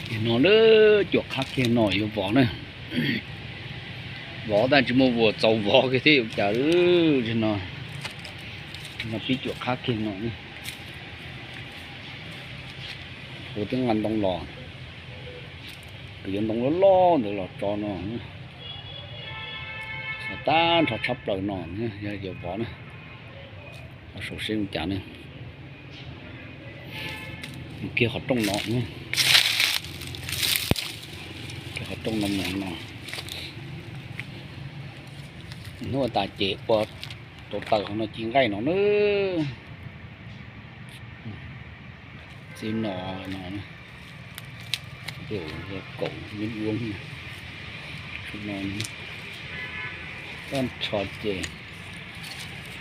Kiag no lawm, cuam qhab kiag no yuav vov na. Vov tab tsis muaj vuas txaus vov kiag thiab yuav cas li. No, no pib cuam qhab kiag no. Hu twb nqa ntoo los, kuv yuav ntoo loj loj ntawd los tso no. Xav tag nrho tshaj plaws no, yog yuav vov na. Saum seb ua cas ne. Kiag qhov rooj no, kiag qhov rooj no mus no. Hnub tas ces ua tau taws qhov no ci nqaij no na. Txij no, no, kaum me duab no, tag nrho ces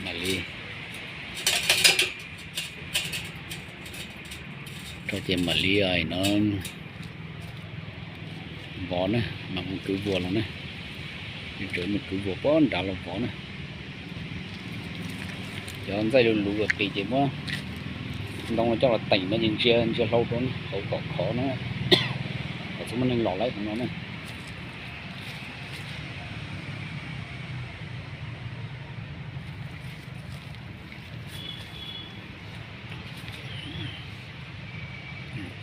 mam li, tso ces mam li no vov na, mam mus kwv vuas los na. Tseem mus kwv vuas pem nrad los vov na. Cov ntxaij luv luv qis ces muab ntoo no coj los teem no ces ntsia ntsia hlau rau hauv kom khov na, kom txhob muaj neeg los lawm no na.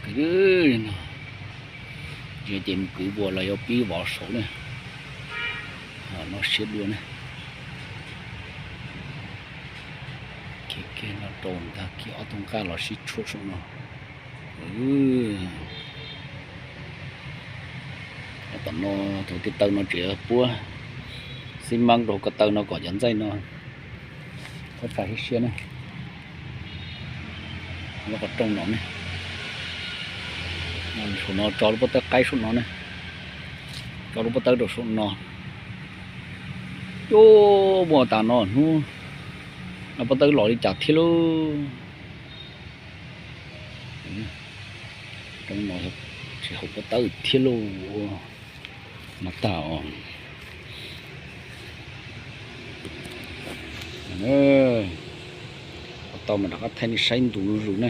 Kwv no, ces mus kwv vuas los yuav pib vov saud na. No siab dua na. Khiav kiag no rau ntag, khiav ob tug nqaj los sib tshuam saum no. Tom no thaum tej taw no tseem puab xib mab rau ko taw no kom cov ntxaij no txhob tsa siab siab na. Lub qhov rooj no ne, saum no tso lub pob tawb qaib saum no ne, tso lub pob tawb rau saum no. Cub, muaj tas no hnub no pob tawb los li cas thiab lauj. Rooj no tsis haum pob tawb thiab lauj. No tag os. Ua tau mas rov qab thaij nej saib ntu zuj zus na.